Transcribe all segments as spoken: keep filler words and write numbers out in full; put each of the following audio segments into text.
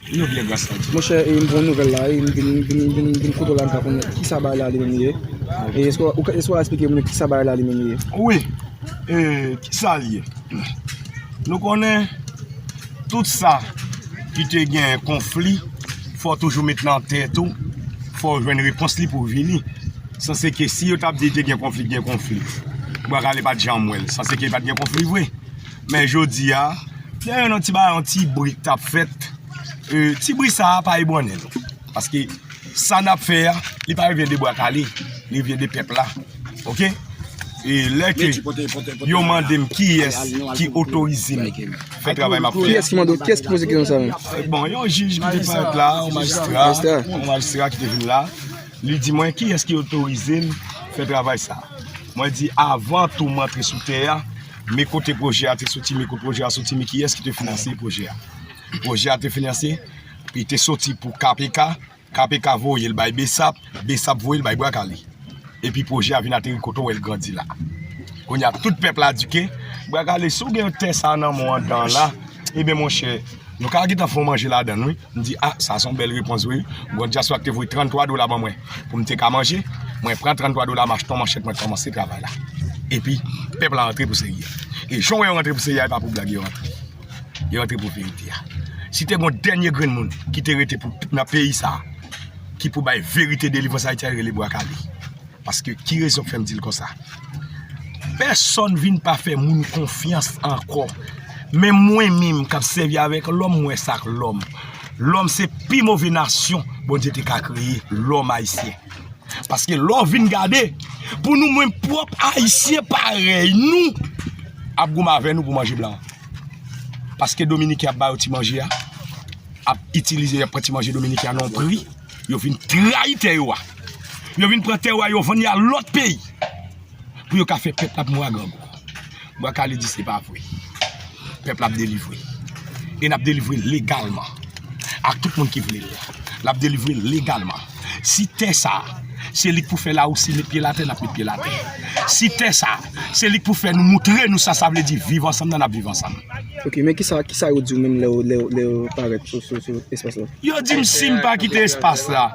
Nou byen, gras a Dye. Monchè, e, m gen yon nouvèl la, e, m vin, m vin, m vin, m vin kote w la, m ka konnen kisa bagay la li menm li ye. E èske w, èske w ka eksplike moun yo kisa bagay la li menm li ye? Wi, e, kisa l ye? Nou konnen tout sa ki te gen konfli, fò w toujou met nan tèt ou, fò w jwenn repons li pou w vini. Sanse ke si yo t ap di te gen konfli, gen konfli. Bwa Kale pa t janm wè l. Sanse ke pa t gen konfli vre. Men jodi a, te gen yon ti bagay, yon ti bri k t ap fèt. E, ti bri sa a pa ebwannen nou. Paske sa n ap fè a, li pa vyen de Bwa Kale, li vyen de pèp la. Oke? E lè ke yo mande m kiyès ki otorize m fè travay m ap fè a. Kiyès ki mande w? Kiyès ki poze kesyon sa menm? Bon, yon jij ki te parèt la, yon majistra, yon majistra ki te vin la, li di mwen, kiyès ki otorize m fè travay sa? Mwen di, avan tou m antre sou tè a, men kote pwojè a te soti, men kote pwojè a soti, men kiyès ki te finanse pwojè a? Pwojè a te finanse, li te soti pou K P K, K P K voye l bay BSAP, BSAP voye l bay Bwa Kale. Epi pwojè a vin ateri kote w wè l grandi la. Kounye a, tout pèp la di ke Bwa Kale, si w gen tè sa nan men w anndan la, ebyen monchè, nou ka gentan fè w manje ladan l, wi. M di, a, sa se yon bèl repons, wi. Gon dyaspora ki te voye tranntwa dola ban mwen pou m te ka manje. Mwen pran tranntwa dola, m achte yon manchèt, mwen kòmanse travay la. Epi, pèp la rantre pou seri a. E jan w wè yo rantre pou seri a, e pa pou blag yo rantre. Yo rantre pou verite a. Si te gon dènye grenn moun ki te rete pou, nan peyi sa a, ki pou bay verite delivrans Ayiti a, rele Bwa Kale. Paske ki rezon k fè m di l konsa? Pèsonn vin pa fè moun konfyans ankò. Men mwen menm k ap sèvi avèk lòm, m wè sa k lòm. Lòm se pi move nasyon Bondye te ka kreye, lòm ayisyen. Paske lè w vin gade, pou nou menm pwòp ayisyen parèy nou ap goumen avè nou pou manje blan. Paske dominiken ap ba yo ti manje a, ap itilize, y ap pran ti manje dominiken an nan yon pri, yo vin trayi tè yo a. Yo vin pran tè yo a, yo vann li a lòt peyi. Pou yo ka fè pèp la ap mouri a grangou. Bwa Kale di se pa vre. Pèp la ap delivre. E n ap delivre legalman. Ak tout moun ki vle l. L ap delivre legalman. Si tè sa, se li k pou fè Larisi met pye l atè, n ap met pye l atè. Si tè sa, se li k pou fè nou moutre nou sa sa vle di viv ansanm nan, n ap viv ansanm. Ok, men kisa, kisa yo di w menm lè w, lè w, lè w parèt sou, sou, sou espas la? Yo di m si m pa kite espas la,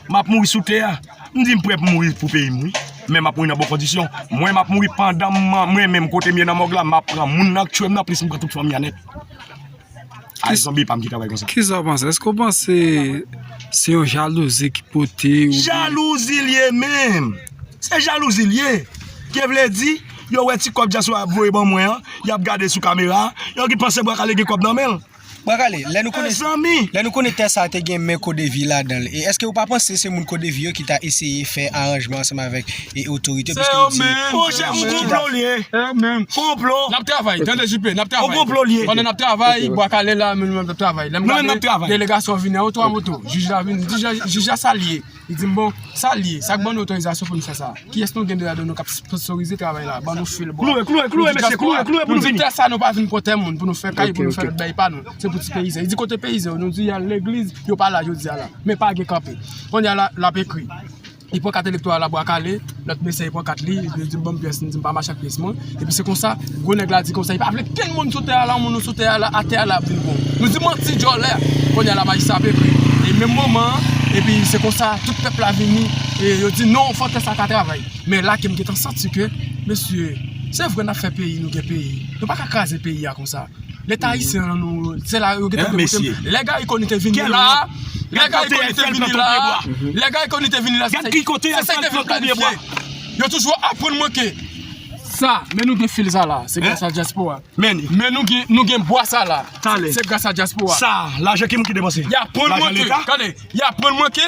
m ap mouri sou tè a. M di m prè pou mouri pou peyi m, wi. Men m ap mouri nan bon kondisyon. Mwen, m ap mouri pandan m, mwen menm, kote m ye nan mòg la, m ap pran moun nan k tchwe m nan, plis m pran tout fanmi an nèt. Ay, zonbi pa m ki travay konsa. Kisa w panse? Èske w panse se yon jalouzi ki pote oubyen? Jalouzi l ye menm. Se jalouzi l ye. Ki vle di, yo wè ti kòb dyaspora ap voye ban mwen an, y ap gade sou kamera, yo ki panse Bwa Kale gen kòb nan men l. Bwa Kale, lè nou konnen, lè nou konnen tè sa a te gen men Kodevi ladan l, e èske ou pa panse se moun Kodevi yo ki ta eseye fè aranjman ansanm avèk, e, otorite, piske yo di... Monchè, yon konplo l ye. Konplo. N ap travay, tande J P, n ap travay. Yon konplo l ye. Pandan n ap travay, Bwa Kale la, nou menm n ap travay. Lè m gade delegasyon vini an, twa moto. Jij la vini, jij la, jij la sa l ye. Li di m, bon, sa l ye, sa k ban nou otorizasyon pou nou fè sa? Kiyès nou gen de ladan nou k ap sponsorize travay la? Ban nou fil bwa. Klouwe, klouwe, klouwe, mesye, klouwe, klouwe pou nou vini. Nou di tè sa, nou pa vin pran tè moun pou nou fè kay, pou nou fè lòt bagay pa nou. Se pou ti peyizan. Li di kote peyizan yo? Nou di y al legliz, yo pa la jodi a la. Men pa gen kanpe. Kounye a la, l ap ekri. Li pran kat elektoral la Bwa Kale, lòt mesye li pran kat li, epi li di m ban m pyès, m di m pa mache ak pyès mwen. Epi se konsa, gwo nèg la di konsa, li pa vle kenn moun sou tè a la, yon moun sou tè a la, atè a la ap vin bon. Nou di manti djòlè. Kounye a la majistra ap ekri. E menm moman an, epi se konsa, tout pèp la vini, e yo di non, fò tè sa ka travay. Men la ke m gentan santi ke, mesye, se vre n ap fè peyi, nou gen peyi. Nou pa ka kraze peyi a konsa. Leta ayisyen an nou, se la yo gentan depote m. Lè Garry Conille te vini la, lè Garry Conille te vini la, lè Garry Conille te vini la, se sa ki te vin planifye. Yo toujou aprann mwen ke sa, men nou gen fil sa la, se gras a dyaspora. Men nou gen, nou gen bwa sa la, se gras a dyaspora. Sa, lajan ki moun ki depanse? Y aprann mwen ke, tande, y aprann mwen ke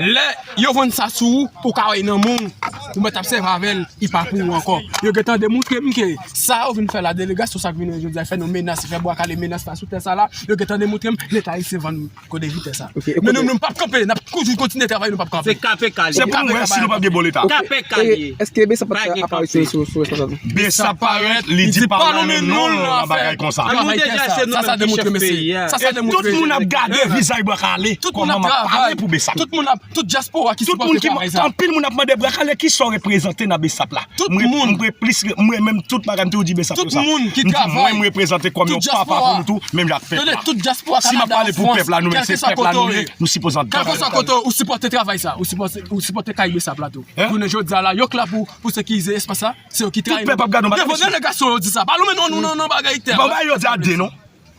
lè yo vann sa sou ou, ou ka wè nan men w, ou mèt ap sèvi avè l, li pa pou ou ankò. Yo gentan demontre m ke sa yo vin fè la, delegasyon sa k vini jodi a, fè nou menas, fè Bwa Kale menas la sou tè sa la, yo gentan demontre m Leta ayisyen vann Kodevi tè sa. Men nou, nou p ap kanpe, n ap toujou kontinye travay, nou p ap kanpe. Se K P K li ye. Se pou nou wè si nou p ap gen bon Leta. K P K li ye. Èske BSAP pa t fè aparisyon sou, sou responsab? Besap parèt, li di pa nonmen non l nan bagay konsa. Sa, sa demontre, mesye. Sa, sa demontre. E tout moun ap gade vizaj Bwa Kale kòman m ap pale pou Besap. Tout moun ap, tout dyaspora ki sipòte travay sa. Anpil moun ap mande Bwa Kale kisa w reprezante nan Besap la. Tout moun. Mwen, mwen plis, mwen menm tout bagay m toujou di Besap konsa. Tout moun ki travay. Mwen, mwen reprezante kòm yon papa pou nou tou, menm jan ak pèp la. Tout dyaspora Kanada, an Frans, kèlkeswa kote w ye. Nou sipoze antann. Kèlkeswa kote w, ou sipòte travay sa, ou sipòte, ou sipòte kay Besap la tou. Jounen jodi a la, yo k la pou, pou sekirize espas sa. Se yo ki trayi nou. Tout pèp ap gade nou, pa gen mesye. Devan delegasyon yo di sa. Pa lonmen non nou nan, nan bagay tè a. Bon, bagay yo di a de, non.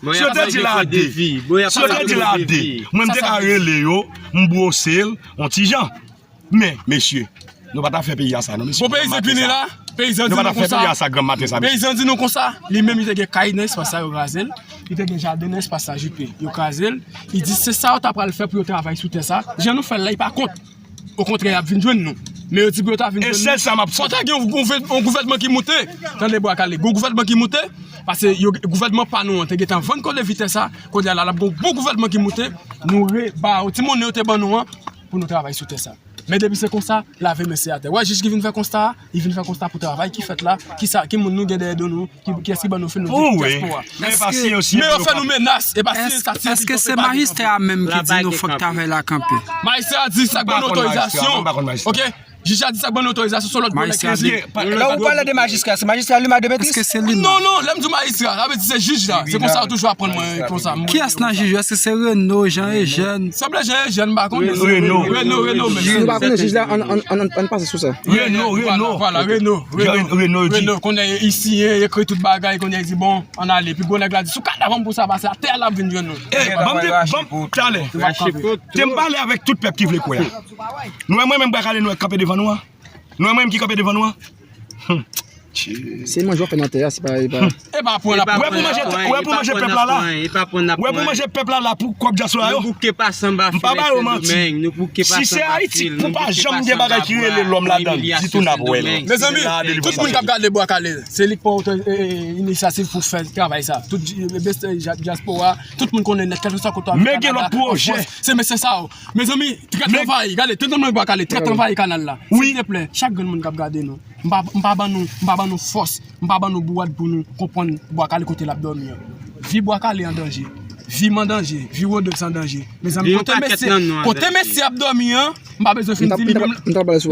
Si yo te di l a de, si yo te di l a de, mwen m te ka rele yo, m bwose l on ti jan. Men, mesye, nou pa ta fè peyi a sa, non, mesye. Bon, peyizan vini la, peyizan di nou konsa. Nou pa ta fè peyi a sa granm maten sa, mesye. Peyizan di nou konsa, li menm li te gen kay nan espas sa, yo kraze l. Li te gen jaden nan espas sa, J P. Yo kraze l. Li di se sa yo ta pral fè pou yo travay sou tè sa. Jan nou fè l la, li pa kont. Okontrè, y ap vin jwenn nou. Men yo di pou yo ta vin jwenn nou. E sèl sa m ap swete. Fò ta gen yon gouvè-, yon gouvènman ki moute. Tande Bwa Kale. Gon gouvènman ki moute. Paske yo, gouvènman pa nou an te gentan vann kole vitès sa. Kounye a la, l ap gon bon gouvènman ki moute. Nou re ba yo ti monnen yo te ban nou an pou nou travay sou tè sa. Men depi se konsa, lave men se atè. Wè, jij ki vin fè konsta a, li vin fè konsta pou travay ki fèt la, ki sa, ki moun nou gen dèyè do nou, ki, kiyès ki ban nou fil, nou di dyaspora. Men yo fè nou menas, e pa siyen sa, siyen sa. Èske se majistra a menm ki di nou fòk travay la kanpe? Majistra a di sa k ban nou otorizasyon. Ok? Jij la di sa k ban nou otorizasyon, se yon lòt kolèg ki di. Lè ou pale de majistra, se majistra Luma de Petris? Èske se li menm? Non, non, lè m di majistra, sa vle di se jij la. Se konsa yo toujou aprann mwen konsa. Kiyès nan jij yo? Èske se Reno, Jean Eugène? Sanble Jean Eugène, m pa konnen. Reno. Reno, Reno, men. Nou pa konnen jij la, ann, ann, ann, ann pase sou sa. Reno, Reno. Vwala, vwala, Reno, Reno. Reno, Reno, kounye a, li siyen, li ekri tout bagay, kounye a, li di, bon, ann ale. Epi gwo nèg la di, sou kadav an pou sa pase, atè a l ap vin jwenn nou. E, ban m te, ban m, talè. Te m pale avèk tout pèp ki vle kwè a. Nou wè mwen menm Bwa Kale nou wè k kanpe devan nou an? Nou wè mwen menm ki kanpe devan nou an? Se manje w ap fè nan tè a, se pa, e pa. E pa pran n ap pran. Wè pou manje, wè pou manje pèp la la. Wè pou manje pèp la la pou kòb dyaspora yo. M pa ba yo manti. Si se Ayiti, pou pa janm gen bagay ki rele lòm ladan l, ditou n ap wè l. Mezanmi, tout moun k ap gade Bwa Kale, se li k pran oto-, e, e, inisyativ pou fè travay sa. Tout dj-, e, best-, e, dya-, dyaspora, tout moun konnen nèt, kèlkeswa kote w ap viv, Kanada, an Frans, se mesye sa yo. Mezanmi, trèt anvayi, gade, trèt anvayi Bwa Kale, trèt anvayi kanal la. Silteplè, chak grenn moun k ap gade nou. M pa, m pa ban nou, m pa ban nou fòs, m pa ban nou bouwad pou nou konprann Bwa Kale kote l ap dòmi an. Vi Bwa Kale an danje. Vi m an danje. Vi Rodrigue an danje. Mezanmi, kote mesye, kote mesye ap dòmi an, m pa bezwen fin di li menm.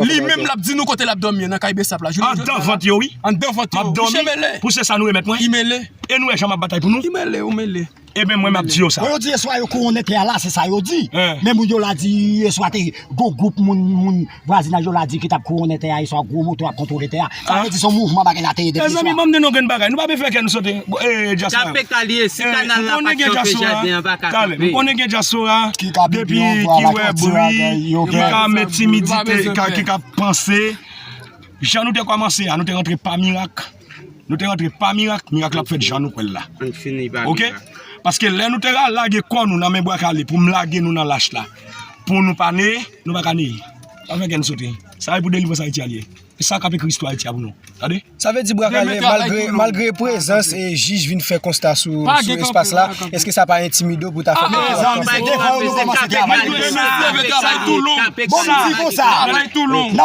Li menm l ap di nou kote l ap dòmi an, nan kay Besap la. Anndan vant yo, wi. Anndan vant yo. M ap dòmi. Pou se sa nou remèt mwen. Li mele. E nou wè jan m ap batay pou nou. Li mele, ou mele. Ebyen, mwen, m ap di yo sa. Bon, yo di yèswa yo kouwonnen tè a la, se sa yo di. Men moun yo la di yèswa te gon gwoup moun, moun vwazinaj yo la di ki t ap kouwonnen tè a, yèswa gwo moto ap kontwole tè a. Sa vle di se yon mouvman bagay la te ye depi yèswa. Mezanmi, ban m di nou grenn bagay. Nou pa bezwen fè kè nou sote. E, dyaspora. K P K li ye, si kanal la pa t kanpe, jaden an pa ka kanpe. M konnen gen dyaspora depi ki wè bri, ki ka met timidite, ki ka panse. Jan nou te kòmanse a, nou te rantre pa mirak. Nou te rantre pa mirak, mirak la ap fèt jan nou kwè l la. Ann fini pa mirak. Ok? Paske lè nou te lage kò nou nan men Bwa Kale pou m lage nou nan lach la, pou nou pa neye, nou pa ka neye. Pa fè kè n sote. Sa e pou delivrans Ayiti a l ye. E sa k ap ekri istwa Ayiti a pou nou. Tande? Sa vle di Bwa Kale, malgre, malgre prezans e jij vin fè konsta sou, sou espas la, èske sa pa entimide w pou ta fè konsta? Mezanmi, se devan yo nou kòmanse travay. Malgre mesye travay tou long. Bon, m di konsa. Travay tou long.